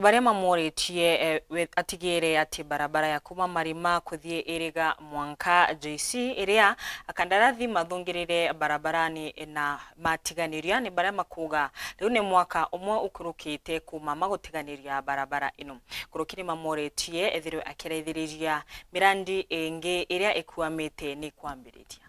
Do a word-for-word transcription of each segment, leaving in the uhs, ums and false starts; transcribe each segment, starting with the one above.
Baria mamworitie, eh, we-, atigire ati barabara ya kuma Marima kuthii Iriga mwanka J C, iria akandarathi mathungirire barabarani na matiganiria, ni baria makuuga riu ni mwaka umwe ukurukite kuma magutiganiria barabara ino. Nkuruki ni mamworitie ethirwe akiraithiriria mirandi ingi iria ikuamite ni kwambiriria.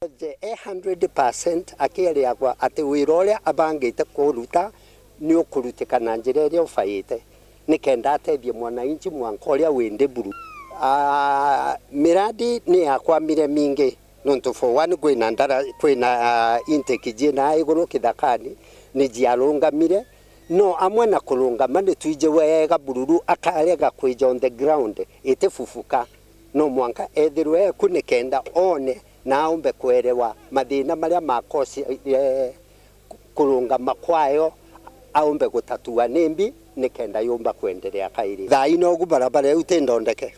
Aje e hundred percent akiereagwa ati wira uria abangite kuruta ni ukurutika na njira iria ubaite, nikenda atethie mwananchi mwanka uria wi ndiburu. Aa, miradi ni yakwamire mingi, nontu for one, kwina ndara-, kwina, aa, intake ciina iguru kithakani ni ciarungamire, no amwe na kurungama ni twiji wega bururu akarega kwija on the ground itifufuka. No mwanka ethirwe eku nikenda one na aumbe kwerewa mathina maria makosire kurungama kwayo, aumbe gutatua nimbi nikenda yumba kwenderea kairi. Thaa ino ugu barabara iu ti ndondeke,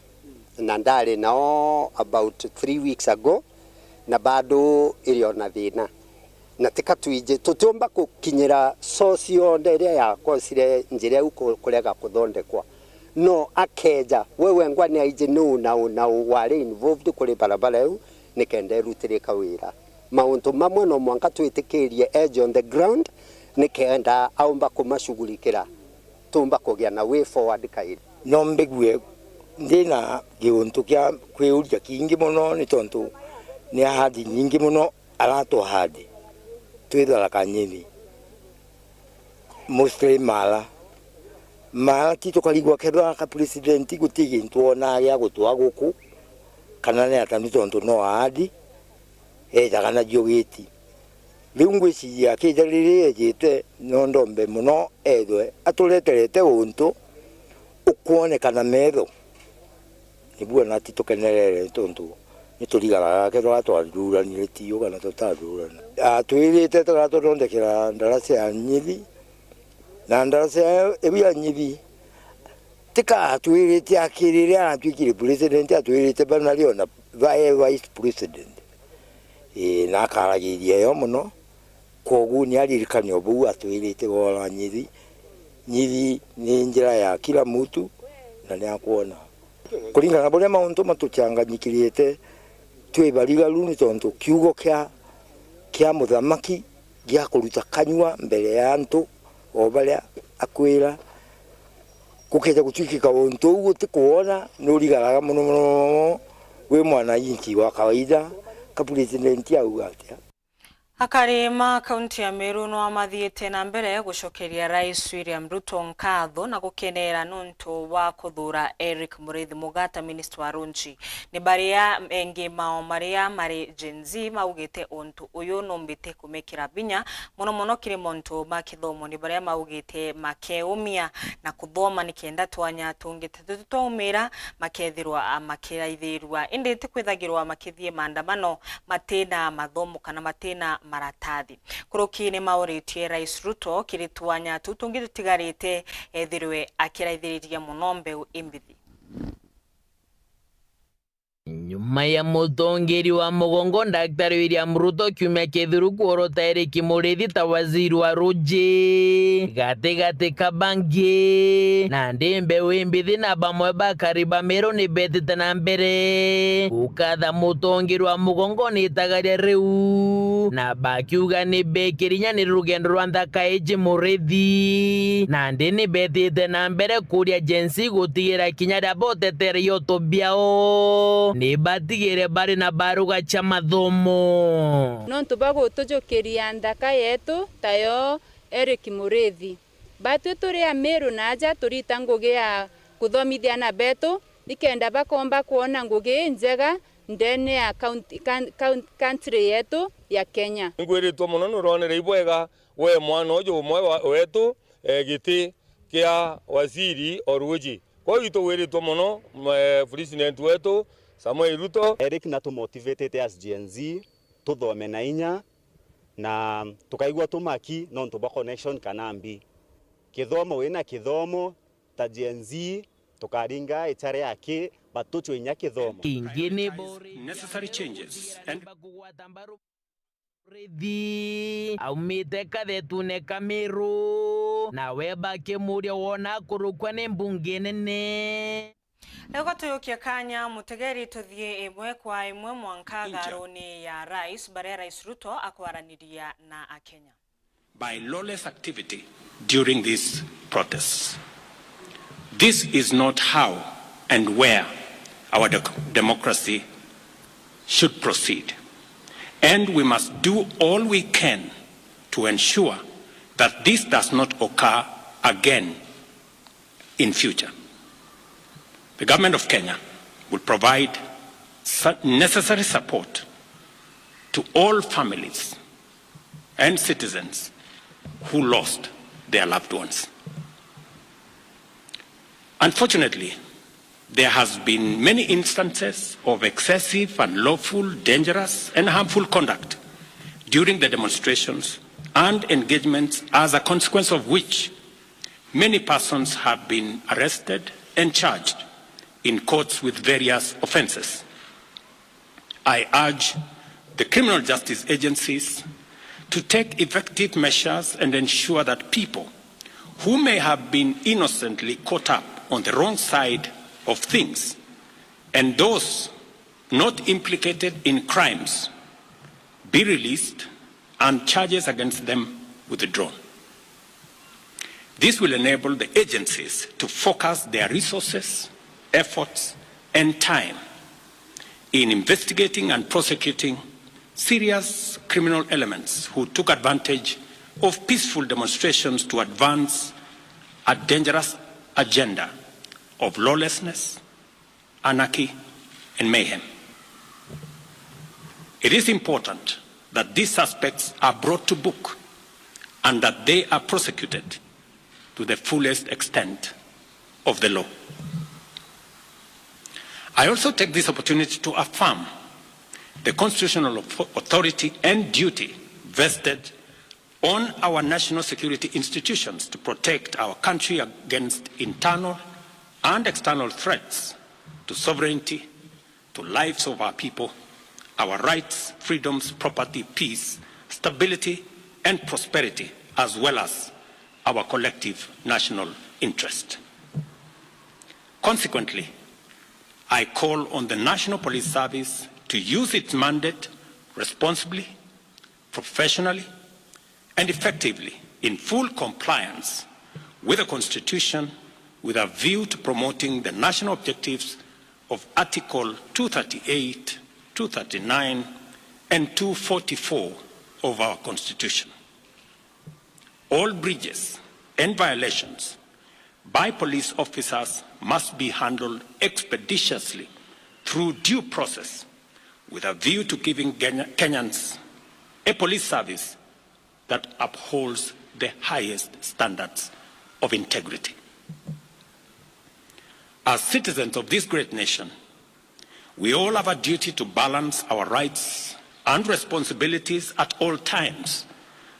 na ndari nao about three weeks ago, na bado iri ona thina. Na tika twiji, tutiumba gukinyira source yonthe iria yakosire njira iu ku-, kurega kuthondekwa. No akeja, we wengwa ni aiji nuu na uu na uu wari involved kuri barabara iu, nikenda irutirika wira. Mauntu mamwe no mwanka twitikirie eje on the ground, nikenda aumba kumashughulikira, tuumba kugia na way forward kairi. No mbigue ndina giuntu kia kwiuria kingi mono, ni tontu ni ahadi nyingi mono aratwa ahadi. Twi Tharaka Nithi, mostly Mara. Mara ti tukarigwa kethira ka president guti gintu onaa gia gutwaa guku, kana ni ata, ni tontu no ahadi ejaga nacio giti. Riu ngwiciria akija riri ejite, no ndombe mono ethwe atureterete untu ukwonekana metho. Nibu ona ti tukenerere tontu ni turigaraga kethira twaruranire tiu kana tutarurana. Atwirite tugatuthondekera ndaraca ya Nyithi, na ndaraca ya, iu ya Nyithi tika atwirite akirire aratwikire president, atwirite bana rio na ba e vice president. Ii, na akaragiria yo mono. Kwogu ni aririkania o buu atwirite bora Nyithi. Nyithi ni njira ya kila mutu na ni akwona. Kuringana na buria mauntu matuchanganyikirite, twi barigaru ni tontu kiugo kia, kia muthamaki gia kuruta kanyua mbere ya antu o baria akwira. Gukeja gutwikika untu uu gutikwona, ni urigaraga mono mono wi mwananchi wa kawaida, ka president auga atia? Akari ma kaunti ya Meru no amathiite na mbere gucokeria Rais William Ruto nkatho na gukenera nontu wa kuthuura Eric Muriithi Mugaa ta minista wa runji. Ni baria engi mao maria mari Gen Z maugite untu uyu numbite kumekira binya, mono mono kiri montu ma kithomo, ni baria maugite makeumia na kuthoma nikenda twanya tungi tuti twaumira makethirwa makiraithirua. Indi ti kwithagirwa makithie maandamano matina mathomo kana matina maratathi. Nkuruki ni mauritie Rais Ruto kiri twanya tuu tungi tutigarite ethirwe akiraithiriria mono mbeu imbithi. Nyuma ya mutongeri wa mugongo Daktari William Ruto kiumia kithiru kuorota Eric Muriithi ta waziri wa ruji gatigati ka bangi, nandi mbeu imbithi na bamwe bakari ba Meru ni betite na mbere gukatha mutongeri wa mugongo ni itagaria riu, na bakiuga ni bekirinya ni rugendo rwa nthaka iji Muriithi, nandi ni betite na mbere kuria Gen Z gutigira kinya ria boteteria utu biao ni batigire bari na baruga cia mathomo. Nontu bwa gutujukiria nthaka yetu tayo Eric Muriithi. Batwi turi Amiru na aja turita ngugi ya kuthomithia ana betu nikenda bakomba kwona ngugi injega ndene ya county, coun-, coun-, country yetu ya Kenya. Ingwiritwe mono nuronere ibwega we mwana uju umwe wa, wetu, eh, giti kia waziri o ruuji. Kwou itugwiritwe mono, mwe, president wetu Samuel Ruto. Eric natumotivatete as Gen Z, tuthome na inya, na tukaigua tumaki nontu bwa connection kana mbi. Kithomo, wina kithomo ta Gen Z, tukaringa ichare aki, but tuchwe inya kithomo. Kingi ni bori necessary changes and Rithi aumite kathetune ka Miru, nawe bakimuria wona akurukua ni mbunge nene. Riu tuyukie kanya, mutegeri, tuthie imwe kwa imwe mwanka Inja. Tharuni ya Rais, baria Rais Ruto akwaraniria na Akenya. By lawless activity during these protests. This is not how and where our dec-, democracy should proceed. And we must do all we can to ensure that this does not occur again in future. The government of Kenya will provide su-, necessary support to all families and citizens who lost their loved ones. Unfortunately, there has been many instances of excessive, unlawful, dangerous and harmful conduct during the demonstrations and engagements, as a consequence of which many persons have been arrested and charged in courts with various offences. I urge the criminal justice agencies to take effective measures and ensure that people who may have been innocently caught up on the wrong side of things and those not implicated in crimes be released and charges against them withdrawn. This will enable the agencies to focus their resources, efforts, and time in investigating and prosecuting serious criminal elements who took advantage of peaceful demonstrations to advance a dangerous agenda of lawlessness, anarchy, and mayhem. It is important that these suspects are brought to book and that they are prosecuted to the fullest extent of the law. I also take this opportunity to affirm the constitutional authority and duty vested on our national security institutions to protect our country against internal and external threats to sovereignty, to lives of our people, our rights, freedoms, property, peace, stability, and prosperity, as well as our collective national interest. Consequently, I call on the National Police Service to use its mandate responsibly, professionally, and effectively in full compliance with the Constitution, with a view to promoting the national objectives of Article two thirty-eight, two thirty-nine, and two forty-four of our Constitution. All breaches and violations by police officers must be handled expeditiously through due process, with a view to giving Kenya-, Kenyans a police service that upholds the highest standards of integrity. As citizens of this great nation, we all have a duty to balance our rights and responsibilities at all times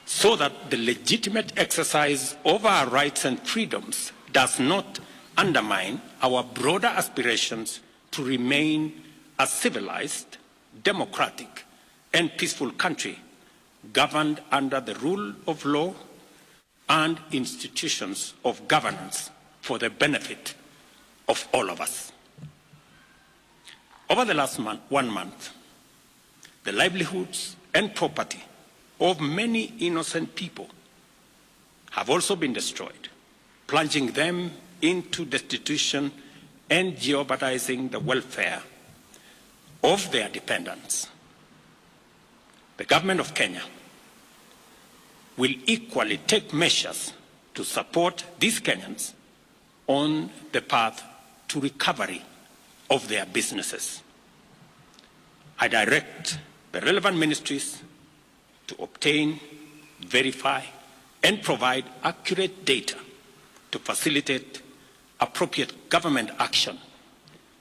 so that the legitimate exercise of our rights and freedoms does not undermine our broader aspirations to remain a civilized, democratic, and peaceful country governed under the rule of law and institutions of governance for the benefit of all of us. Over the last month, one month, the livelihoods and property of many innocent people have also been destroyed, plunging them into destitution and jeopardizing the welfare of their dependents. The government of Kenya will equally take measures to support these Kenyans on the path to recovery of their businesses. I direct the relevant ministries to obtain, verify, and provide accurate data to facilitate appropriate government action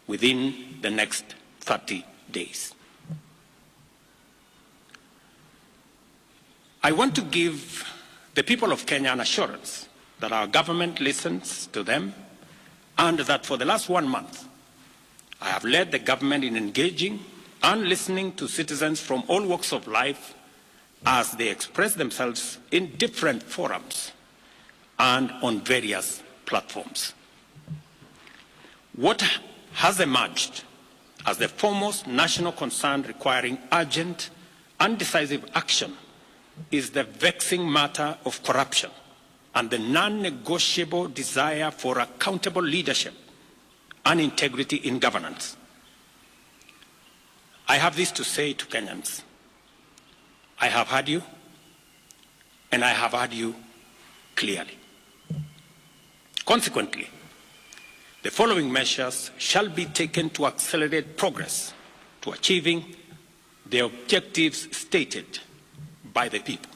within the next thirty days. I want to give the people of Kenya an assurance that our government listens to them and that for the last one month, I have led the government in engaging and listening to citizens from all walks of life as they express themselves in different forums and on various platforms. What has emerged as the foremost national concern requiring urgent and decisive action is the vexing matter of corruption and the non-negotiable desire for accountable leadership and integrity in governance. I have this to say to Kenyans. I have heard you, and I have heard you clearly. Consequently, the following measures shall be taken to accelerate progress to achieving the objectives stated by the people.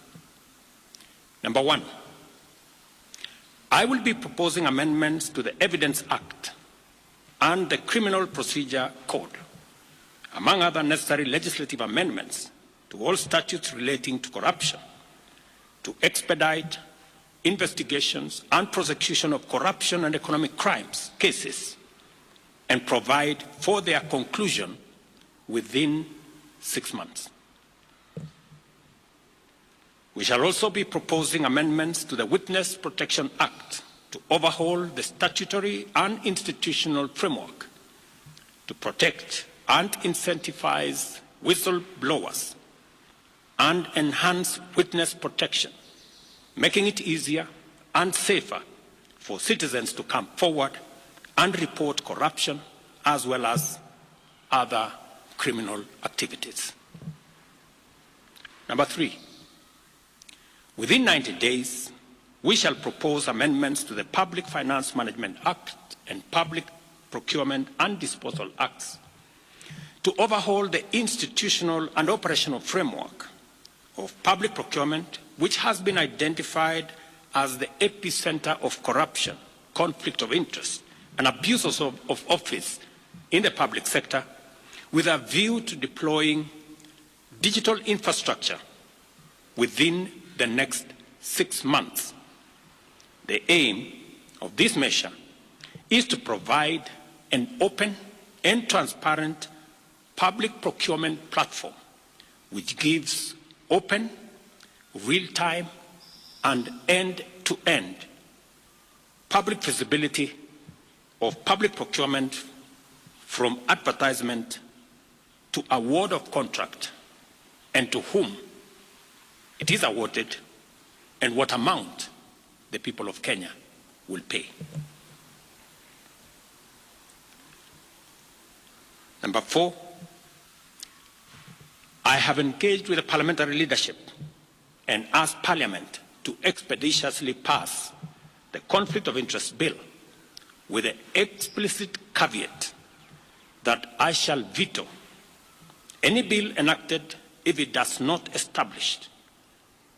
Number one, I will be proposing amendments to the Evidence Act and the Criminal Procedure Code, among other necessary legislative amendments to all statutes relating to corruption, to expedite investigations and prosecution of corruption and economic crimes cases, and provide for their conclusion within six months. We shall also be proposing amendments to the Witness Protection Act to overhaul the statutory and institutional framework to protect and incentivize whistleblowers and enhance witness protection, making it easier and safer for citizens to come forward and report corruption as well as other criminal activities. Number three, within ninety days, we shall propose amendments to the Public Finance Management Act and Public Procurement and Disposal Acts to overhaul the institutional and operational framework of public procurement, which has been identified as the epicenter of corruption, conflict of interest, and abuses of, of office in the public sector, with a view to deploying digital infrastructure within the next six months. The aim of this measure is to provide an open and transparent public procurement platform which gives open, real-time, and end-to-end public visibility of public procurement, from advertisement to award of contract, and to whom it is awarded, and what amount the people of Kenya will pay. Number four, I have engaged with the parliamentary leadership and asked Parliament to expeditiously pass the Conflict of Interest Bill, with the explicit caveat that I shall veto any bill enacted if it does not establish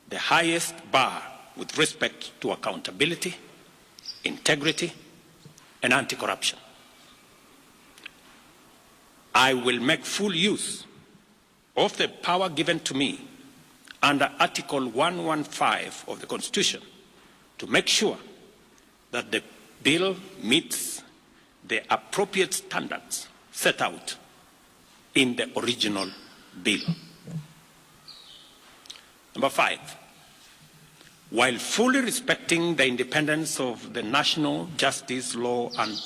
the highest bar with respect to accountability, integrity, and anti-corruption. I will make full use of the power given to me under Article one one five of the Constitution to make sure that the bill meets the appropriate standards set out in the original bill. Number five, while fully respecting the independence of the national justice, law and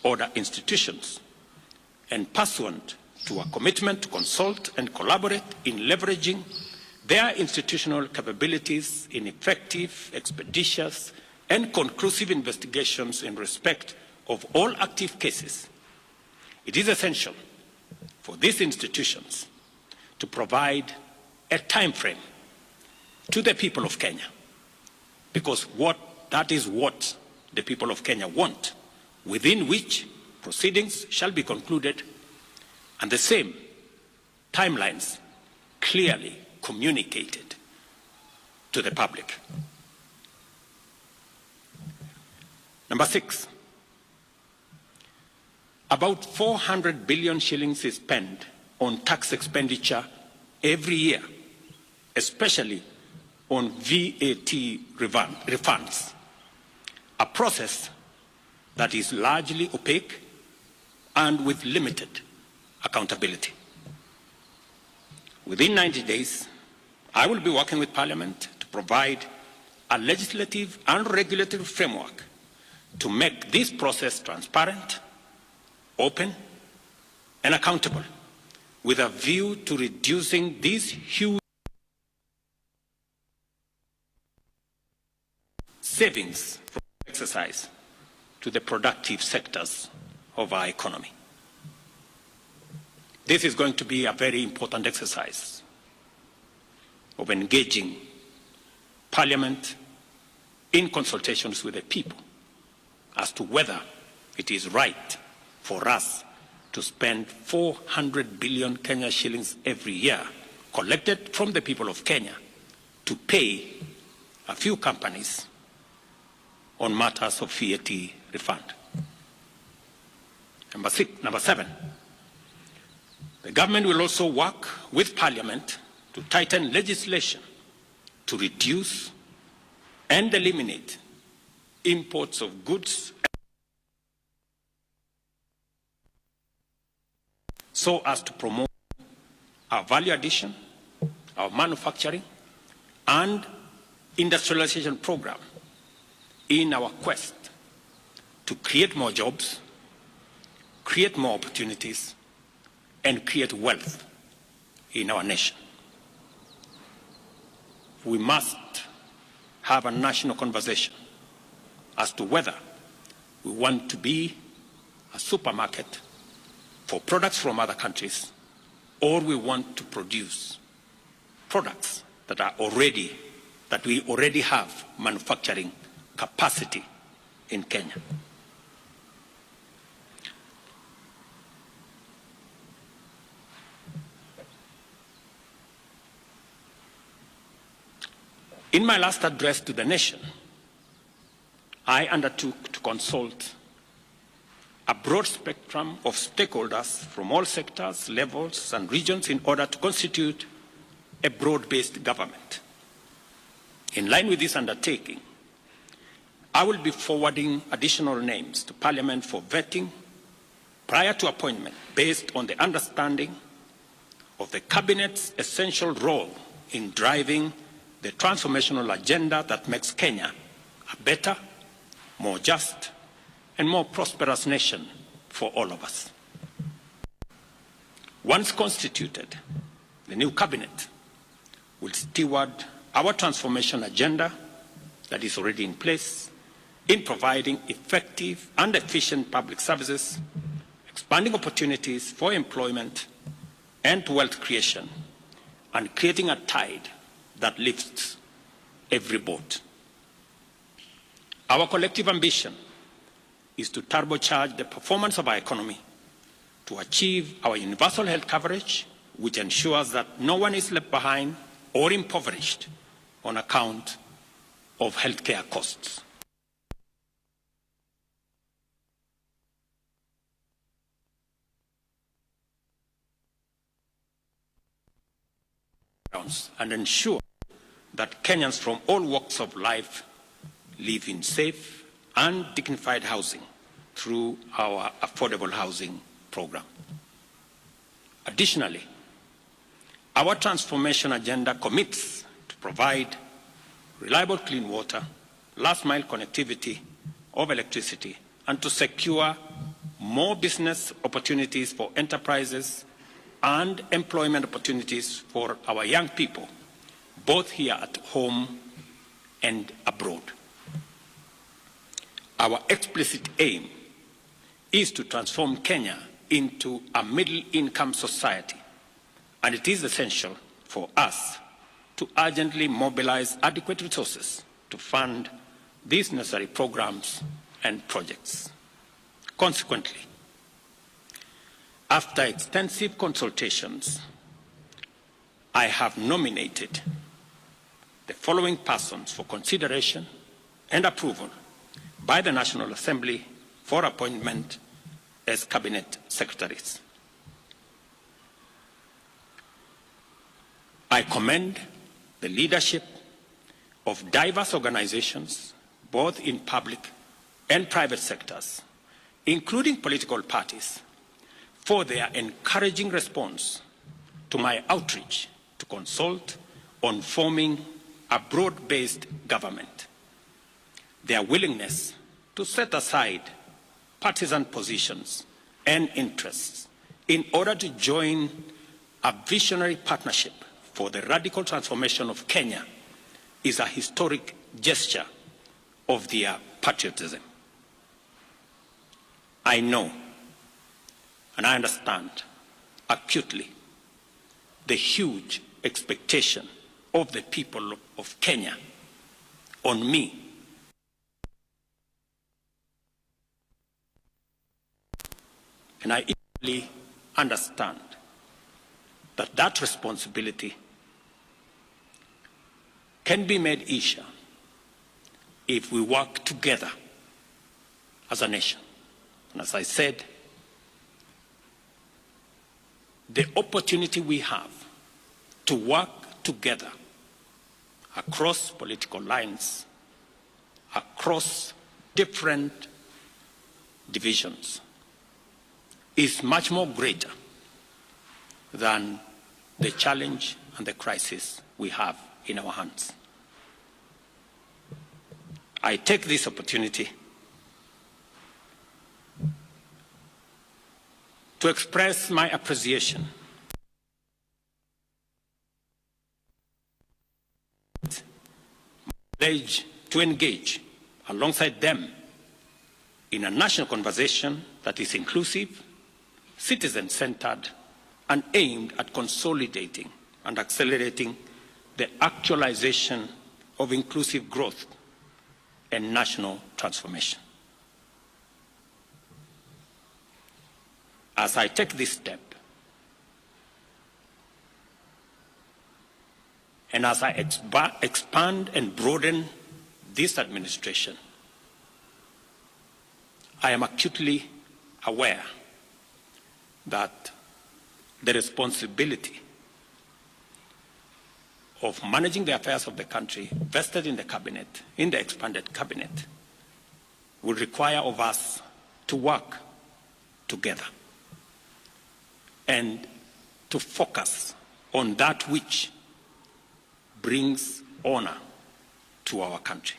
order institutions, and pursuant to a commitment to consult and collaborate in leveraging their institutional capabilities in effective, expeditious, and conclusive investigations in respect of all active cases, it is essential for these institutions to provide a time frame to the people of Kenya, because what, that is what the people of Kenya want, within which proceedings shall be concluded, and the same timelines clearly communicated to the public. Number six, about four hundred billion shillings is spent on tax expenditure every year, especially on V A T refund, refunds, a process that is largely opaque and with limited accountability. Within ninety days, I will be working with Parliament to provide a legislative and regulatory framework to make this process transparent, open, and accountable, with a view to reducing these huge savings from exercise to the productive sectors of our economy. This is going to be a very important exercise of engaging Parliament in consultations with the people as to whether it is right for us to spend four hundred billion Kenya shillings every year collected from the people of Kenya to pay a few companies on matters of V A T refund. Number six, number seven, the government will also work with Parliament to tighten legislation to reduce and eliminate imports of goods so as to promote our value addition, our manufacturing and industrialization program in our quest to create more jobs, create more opportunities, and create wealth in our nation. We must have a national conversation as to whether we want to be a supermarket for products from other countries, or we want to produce products that are already, that we already have manufacturing capacity in Kenya. In my last address to the nation, I undertook to consult a broad spectrum of stakeholders from all sectors, levels, and regions in order to constitute a broad-based government. In line with this undertaking, I will be forwarding additional names to Parliament for vetting prior to appointment based on the understanding of the Cabinet's essential role in driving the transformational agenda that makes Kenya a better, more just, and more prosperous nation for all of us. Once constituted, the new Cabinet will steward our transformation agenda that is already in place in providing effective and efficient public services, expanding opportunities for employment and wealth creation, and creating a tide that lifts every boat. Our collective ambition is to turbocharge the performance of our economy to achieve our universal health coverage, which ensures that no one is left behind or impoverished on account of healthcare costs. And ensure that Kenyans from all walks of life live in safe and dignified housing through our affordable housing program. Additionally, our transformation agenda commits to provide reliable clean water, last mile connectivity of electricity, and to secure more business opportunities for enterprises and employment opportunities for our young people, both here at home and abroad. Our explicit aim is to transform Kenya into a middle income society, and it is essential for us to urgently mobilize adequate resources to fund these necessary programs and projects. Consequently, after extensive consultations, I have nominated the following persons for consideration and approval by the National Assembly for appointment as Cabinet Secretaries. I commend the leadership of diverse organizations, both in public and private sectors, including political parties, for their encouraging response to my outreach to consult on forming a broad-based government, their willingness to set aside partisan positions and interests in order to join a visionary partnership for the radical transformation of Kenya is a historic gesture of their patriotism. I know and I understand acutely the huge expectation of the people of Kenya on me. And I equally understand that that responsibility can be made easier if we work together as a nation. And as I said, the opportunity we have to work together across political lines, across different divisions, is much more greater than the challenge and the crisis we have in our hands. I take this opportunity to express my appreciation, pledge to engage alongside them in a national conversation that is inclusive, citizen-centered, and aimed at consolidating and accelerating the actualization of inclusive growth and national transformation. As I take this step, and as I expa-, expand and broaden this administration, I am acutely aware that the responsibility of managing the affairs of the country vested in the cabinet, in the expanded cabinet, will require of us to work together and to focus on that which brings honor to our country.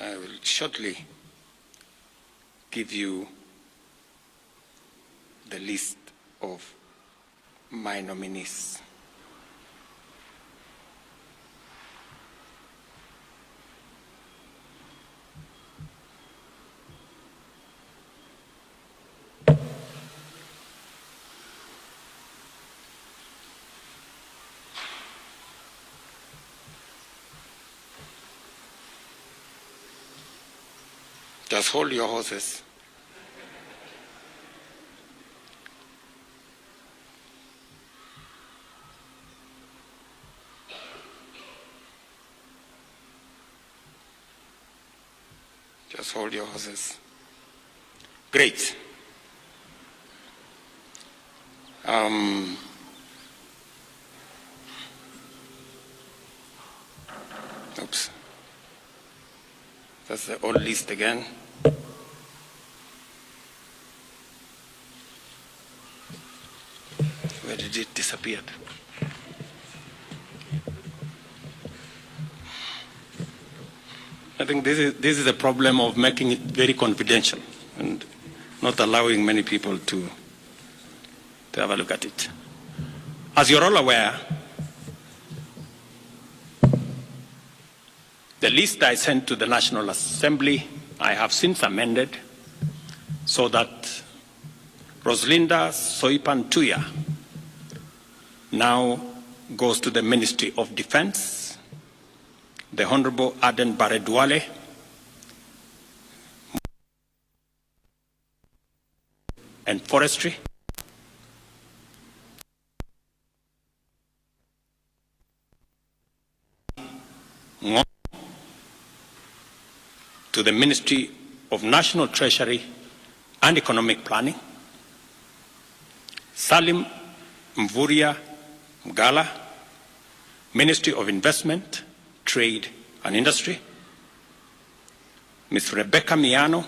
I will shortly give you the list of my nominees. Just hold your horses. Just hold your horses. Great. Um, oops. That's the old list again. Where did it disappear? I think this is, this is a problem of making it very confidential and not allowing many people to, to have a look at it. As you're all aware, the list I sent to the National Assembly, I have since amended so that Rosalinda Soipan Tuya now goes to the Ministry of Defense, the Honorable Aden Bare Duale, and Forestry. to the Ministry of National Treasury and Economic Planning, Salim Mvurya Mgala, Ministry of Investment, Trade and Industry, Miss Rebecca Miano,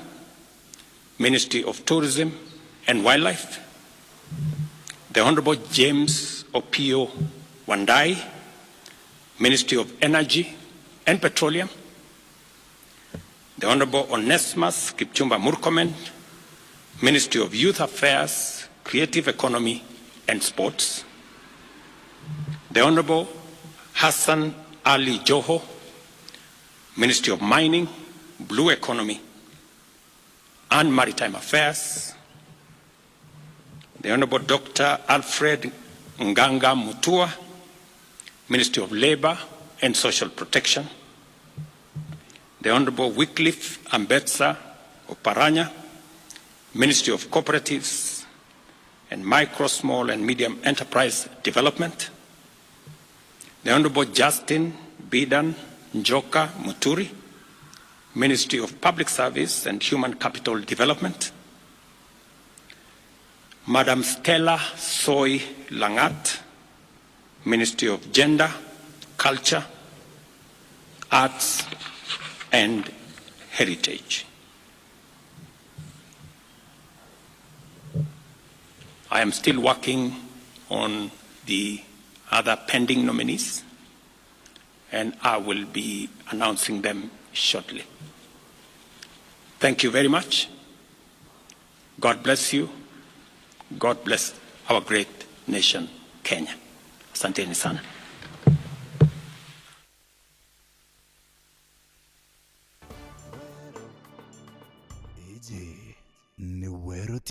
Ministry of Tourism and Wildlife, the Honorable James Opio Wandai, Ministry of Energy and Petroleum, the Honorable Onesmus Kipchumba Murkomen, Ministry of Youth Affairs, Creative Economy and Sports, the Honorable Hassan Ali Joho, Ministry of Mining, Blue Economy and Maritime Affairs, the Honorable Doctor Alfred Nganga Mutua, Ministry of Labour and Social Protection, the Honorable Wycliffe Ambetsa Oparanya, Ministry of Cooperatives and Micro, Small and Medium Enterprise Development, the Honorable Justin Bidan Njoka Muturi, Ministry of Public Service and Human Capital Development, Madam Stella Soi Langat, Ministry of Gender, Culture, Arts and Heritage. I am still working on the other pending nominees, and I will be announcing them shortly. Thank you very much. God bless you. God bless our great nation, Kenya. Asanteni sana. Iji ni